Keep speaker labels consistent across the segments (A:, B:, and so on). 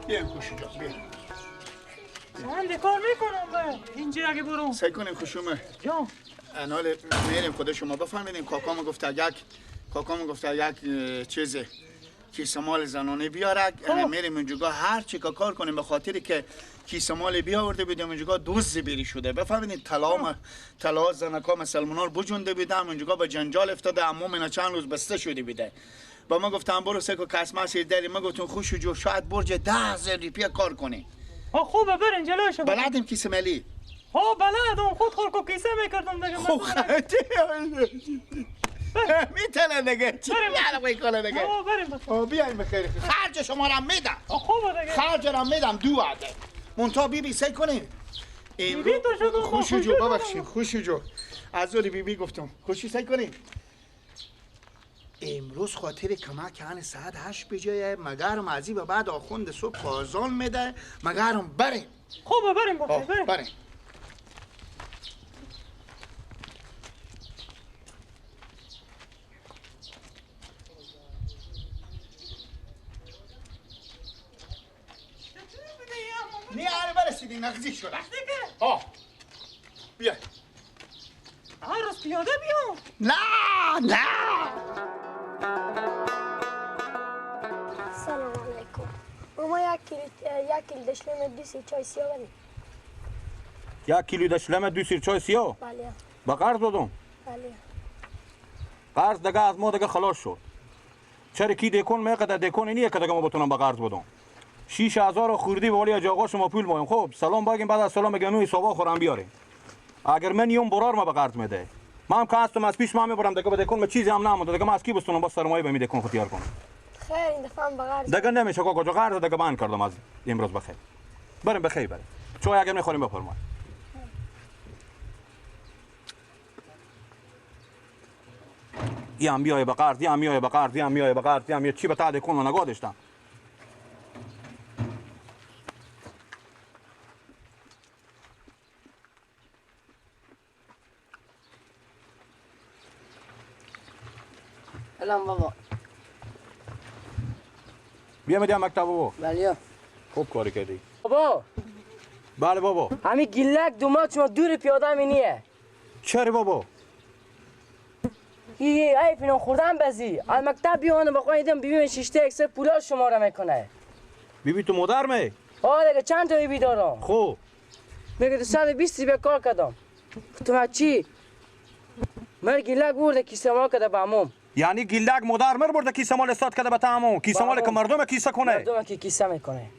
A: بیاین خوشی جان بیاین.
B: من دکار میکنم به اینجا اگه برو.
A: سعی کنیم خوشومه.
B: جان.
A: انال میریم خدا شما بفهمیدیم کاکامو گفته یک کاکامو گفته یک چیزه کیسه مال زنانه بیارک. میریم اونجا هر چی که کار کنیم به خاطری که کیسه مال بیاورده بودیم اونجا دوز بیری شده. بفهمیدین طلا طلا زنکا مسلمانا رو بجونده بودم اونجا به جنجال افتاده. عموم اینا چند روز بسته شده بوده. با ما گفتم برو سکو کسمس داری. ما گفتم خوش جو شاید برج 10000 روپیه کار کنی.
B: خوبه برین جلوش.
A: بلدیم کیسه مالی.
B: ها بلدم خود خور کو کیسه میکردم دیگه.
A: خب میتونه دیگه چی میاره کنه دیگه.
B: بریم
A: بیایم بخیر. خرج شما را میدم.
B: خوبه دیگه
A: خرج را میدم دو وعده. مونتا بی بی سعی کنیم
B: بی بی تو شدم.
A: خوشی جو ببخشید خوشی جو از زور بی بی گفتم. خوشی سعی کنیم امروز خاطر کمک هن ساعت 8 بجای مگرم ازی و بعد آخوند صبح آذان میده مگرم بریم.
B: خوبه بریم بریم
A: بریم. نه آره برسیدی نقضی شده. آه بیا.
B: هر روز پیاده بیام.
A: نه نه.
C: سلام علیکم. ما یک کیلو دشلمه 2 سیر چای سیاه بدیم.
D: یک کیلو دشلمه 2 سیر چای سیاه؟
C: بله.
D: با قرض دادم؟
C: بله.
D: قرض دیگه از ما دیگه خلاص شد. چرا کی دکون میقدر دکون اینیه که دیگه ما بتونم با قرض بدم. 6000 خوردی ولی از آقا شما پول مایم. خب سلام بگیم بعد از سلام بگم حسابا خورم بیاریم. اگر من یوم برار ما به قرض میده. من هم که هستم از پیش ما میبرم دیگه به دکون ما چیزی هم نمونده دیگه. من از کی بستونم با سرمایه به می دکون خود تیار کنم.
C: خیر این دفعه هم به قرض
D: دیگه نمیشه کاکا جو قرض دیگه بند کردم از امروز. بخیر بریم بخیر بریم. چای اگر میخوریم بفرمایید. یام بیای به قرض یام میای به قرض یام میای به قرض یام چی به تا دکون نگاه داشتم.
E: سلام بابا.
D: بیا میدیم مکتب بابا.
E: بله.
D: خوب کاری کردی.
E: بابا.
D: بله بابا.
E: همین گیلک دومات شما دور پیاده مینیه.
D: چرا بابا؟
E: ای ای فینو خوردن بزی. از مکتب بیان با خواهیدم بیبی شیشته اکسر پولا شما را میکنه.
D: بیبی تو مادر می؟
E: آه دیگه چند تا بیبی دارم.
D: خوب.
E: میگه 120 به کار کردم. تو چی؟ مر گیلک برده کیسه ما کرده به عموم.
D: یعنی گیلک مادر مر برده کیسه مال استاد کرده به تمام کیسه مال که مردم کیسه کنه.
E: مردم که کیسه میکنه.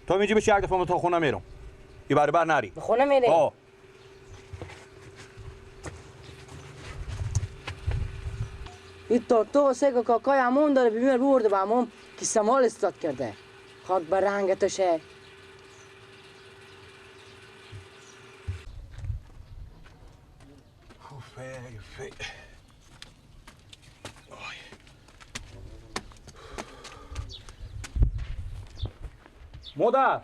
D: تو میجی بشی یک دفعه تا خونه میرم. ای بر بر نری.
E: به خونه میری؟
D: آه.
E: این تو سه که کاکای عموم داره بیمار برده به عموم کیسه مال استاد کرده. خاک بر رنگ توشه.
D: مادر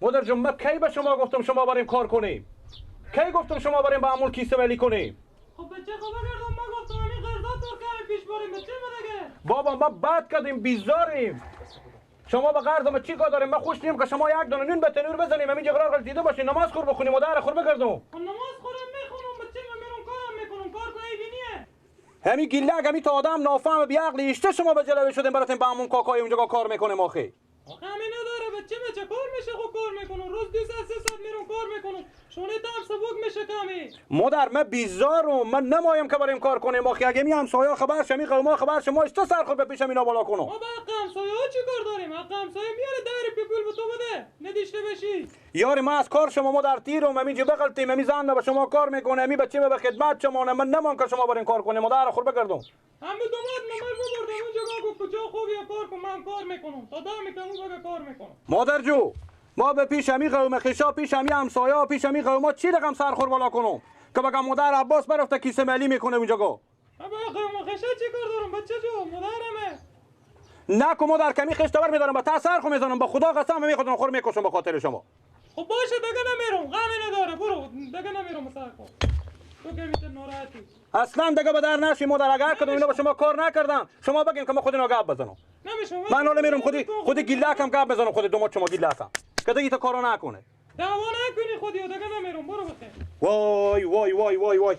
D: مادر جون من کی به شما گفتم شما بریم کار کنیم؟ کی گفتم شما بریم با عمول کیسه ولی کنیم؟
B: خب بچه خب بگردم ما گفتم همین قرضا تو کمی پیش بریم بچه دیگه.
D: بابا ما بد کردیم بیزاریم. شما به قرض ما چی کار داریم؟ ما خوش نیم که شما یک دونه نون به تنور بزنیم همین جغرار غلط دیده باشین نماز خور بخونیم مادر خور بگردم.
B: خب نماز خورم میخونم بچه من میرم کارم میکنم کار کو عیبی نیه.
D: همین گیلک همین تا آدم نافهم بی عقل ایشته شما به جلوه شدیم براتون با همون کاکای اونجا کار میکنیم آخه.
B: آخه همین نداره بچه بچه کار میشه خب کار میکنم روز 2 ساعت 3 ساعت میرم کار میکنم شونه تام سبک میشه کمی.
D: مادر من بیزارم من نمایم که بریم کار کنیم آخه. اگه می همسایه خبر شمی قوما خبر شما اشته سر خود به پیشم اینا بالا کنم.
B: ما با حق همسایه ها چی کار داریم؟ حق همسایه میاره در پول به تو بده ندیشته بشی.
D: یاری من از کار شما ما در تیرم همینجا بغلتیم همی زن به شما کار میکنه همی بچه به خدمت شما من نمام که شما بریم کار کنیم مادر خود بگردم.
B: همه دومات نمر ببردم اونجا گفت کجا خوبی کار کن من کار میکنم تا دم میکنم بگه کار میکنم.
D: مادر جو ما به پیش همی قوم خیشا پیش همی همسایه پیش همی قوما چی رقم سرخور بالا کنم که بگم مادر عباس برفته کیسه ملی میکنه اونجا گو.
B: ابا قوم خیشا چی کار دارم بچه جو مادرمه.
D: نکو مادر کمی خیش تبر میدارم با تا سر خو میزنم با خدا قسم میخوام خور میکشم به خاطر شما.
B: خب باشه دیگه نمیرم غمی نداره برو دیگه نمیرم سر کن. تو که میتون ناراحتی.
D: اصلا دیگه به در نشی مادر، اگر کدوم اینا با شما کار نکردم شما بگین که من خود اینا گپ بزنم.
B: نمیشه.
D: من حالا میرم خودی گیلکم گپ بزنم، خود دومات شما گیلکم که دیگه تا کارو نکنه.
B: دعوا نکنی خودی دیگه نمیرم، برو بخیر.
D: وای وای وای وای وای.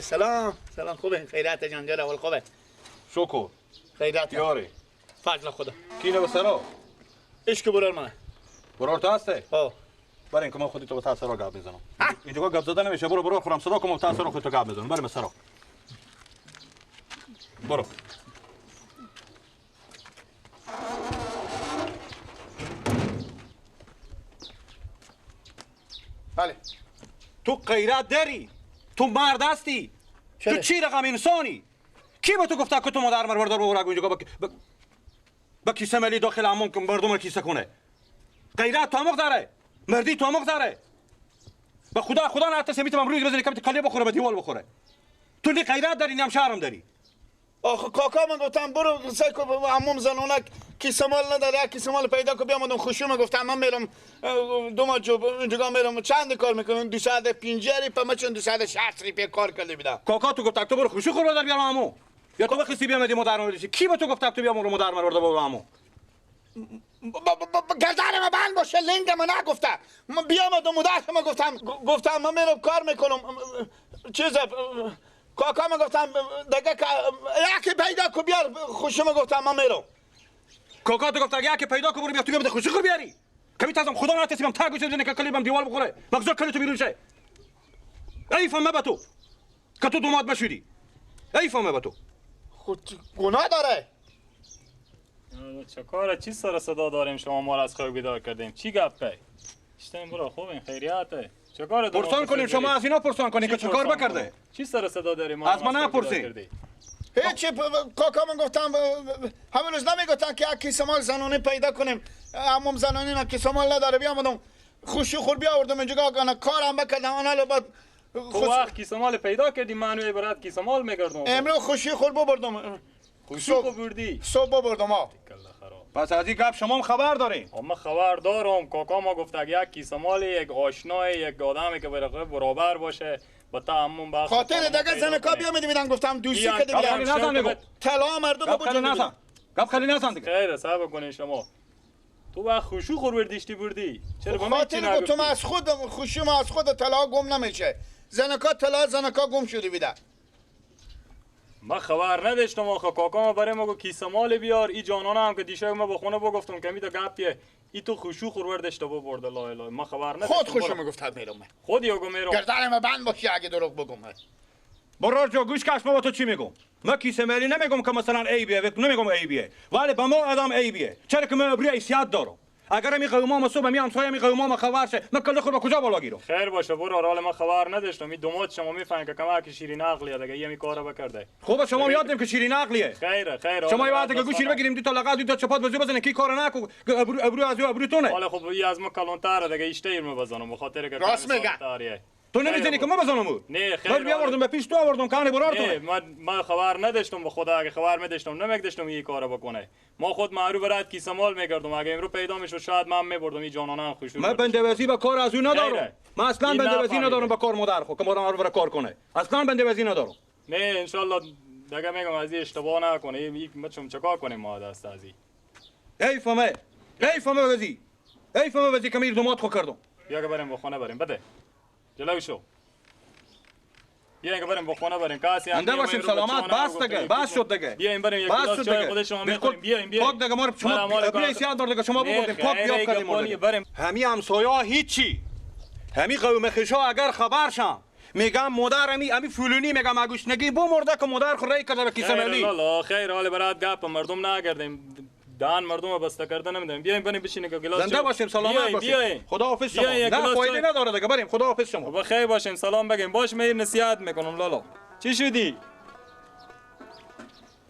A: سلام سلام، خوبه؟ خیرات جان، جان اول خوبه؟
D: شکر
A: خیرات
D: یاری
A: فضل خدا.
D: کی به سرا؟
A: عشق برار منه.
D: برار تو هسته؟
A: ها.
D: برای اینکه من خودی تو با سرا گپ میزنم. اینجا گپ زدن نمیشه. برو برو خورم صدا کنم تا سرا خودت گپ بزنم. بریم سرا. برو.
A: بله.
D: تو غیرت داری؟ تو مرد هستی؟ تو چی رقم انسانی؟ کی به تو گفته که تو مادر مر بردار ببرگ اونجا با کیسه ملی داخل عموم که مردم رو کیسه کنه؟ غیرت تو داره، مردی تو داره. به خدا خدا نترسه میتونم روی بزنی که کلی بخوره به دیوال بخوره. تو نی غیرت داری نم شرم داری.
A: آخه کاکا من گفتم برو سعی کن عموم زنونک کیسه مال نداره، کیسه مال پیدا کن بیام. خوشم گفتم من میرم دو ماه اینجا میرم چند کار میکنم 250 ریپه من چون 260 ریپه کار کرده بیدم.
D: کاکا تو گفت تو برو خوشو خور بدار بیام عمو، یا تو بخواستی بیام دی مادر مردی. کی به تو گفت تو بیام رو مادر مرده برو عمو؟
A: گردن من بند باشه لنگ من نگفته. من بیام دو مادر من گفتم من میرم کار میکنم چیز کاکا من گفتم دیگه یکی پیدا کو بیار. خوشم گفتم من میرم.
D: کاکا تو گفت اگه یکی پیدا کو برو بیا تو بیا خوشی خور بیاری. کمی تازم خدا نترسیم تا گوش بزنه که کلی دیوال بخوره مغزا کلی تو بیرون شه. ای فهمه به تو که تو دومات بشودی. ای فهمه به تو.
A: خود گناه داره.
B: چه کاره چی سر صدا داریم شما ما از خواب بیدار کردیم؟ چی گپه؟ اشتیم برو خوب این خیریته. چه کار
D: پرسان کنیم شما از اینا پرسان کنیم که چه کار بکرده؟
B: چی سر صدا داریم؟
D: از ما نپرسید.
A: هیچ کاکا من گفتم همون روز نمیگفتن که یک کیسه مال زنانه پیدا کنیم. عموم زنانه نه کیسه مال نداره. بیامدم خوشی خور بیاوردم اینجا کارم بکردم. آنها بعد
B: خو وقت کیسه مال پیدا کردی منوی برات کیسه مال میگردم.
A: امروز خوشی خور ببردم.
B: خوشی خور بردی؟
A: صبح ببردم ها.
D: پس از این گپ شما هم خبر دارین؟
B: ما خبر دارم. کاکا ما گفت یک کیسه مال یک آشنای یک آدمی که برابر باشه با تا عموم بخش
A: خاطر دیگه زنکا بیا میدیدن گفتم دوستی که دیگه طلا مردم
D: گپ خیلی نزن. گپ خیلی نزن دیگه.
B: خیر صبر کنین شما. تو با خوشو خور بردیشتی بردی چرا به من چی
A: نگفتی؟ تو از خود خوشی ما از خود طلا گم نمیشه. زنکا طلا زنکا گم شده بیده.
B: ما خبر نداشتم آخه. کاکا ما برای ما گفت کیسه مال بیار. ای جانانه هم که دیشب ما با خونه بگفتم کمی تا گپیه ای تو خوشو خور برداشته ببرده. لا اله ما خبر نداشتم.
A: خود خوشو میگفت میرم
B: خود یاگو میرم.
A: گردن ما بند باشی اگه دروغ بگم.
D: برار جا گوش کش ما با تو چی میگم؟ ما کیسه مالی نمیگم که مثلا عیبیه، نمیگم عیبیه، ولی به ما آدم عیبیه. چرا که من ابری حیثیت دارم. اگر می قوما ما صبح می همسایه می قوما ما خبر شه من کله خود با کجا بالا گیرم؟
B: خیر باشه برو حال ما خبر نداشتم. این دومات شما میفهمن که کمک شیرین عقلیه دیگه یه می کارو بکرده.
D: خوب شما یاد دیم که شیرین عقلیه.
B: خیر خیر
D: شما یه وقت که گوشی بگیریم دو تا لغت دو تا چپات بزنیم بزنین کی کارو نکو ابرو از ابرو تونه.
B: حالا خب این از ما کلانتره دیگه ایشتیر ما بزنم به خاطر که
A: راست میگه.
D: تو نمیزنی که ما بزنم او؟
B: نه خیر.
D: من بیاوردم به پیش تو آوردم کانی برار تو.
B: نه من خبر نداشتم به خدا. اگه خبر می‌داشتم نمی‌داشتم این کارو بکنه. ما خود معروف برات کیسه مال می‌گردم. اگه امروز پیدا میشد شاید من می‌بردم این جانانه هم خوشو.
D: من بنده به کار از او ندارم. من اصلا بنده ندارم به کار مادر خو که مادر برای کار کنه. اصلا بنده ندارم.
B: نه ان شاء الله دیگه میگم از این اشتباه نکنه. این ما چم چیکار کنیم ما دست از این.
D: ای فهمه ای فهمه وزی ای فهمه وزی که میر دومات خو کردم.
B: بیا که بریم به خانه بریم. بده جلو شو. بیاین که بریم با خونه بریم. کسی
D: زنده باشیم سلامت. بس دیگه، بس شد دیگه.
B: بیاین بریم یک گلاس چای خود شما میخوریم. بیاین بیاین.
D: پاک دیگه ما رو شما بیاین سیاد دار دیگه شما ببردیم. پاک بیاب کردیم
B: بریم.
D: همی همسایه‌ها هیچی. همی قوم خویشا اگر خبر شم میگم مادر امی فلونی میگم اگوشنگی بو مرده که مادر خود رای کرده به کیسه ملی.
B: لا خیر حال برات گپ مردم نگردیم. دهن مردم بسته کرده نمیدونم. بیاین بریم بشینیم که گلاس
D: زنده باشیم سلامت باشیم. خداحافظ شما. نه فایده نداره دیگه، بریم. خداحافظ شما.
B: بخیر باشین. سلام بگیم. باش من نصیحت میکنم لالا. چی شدی؟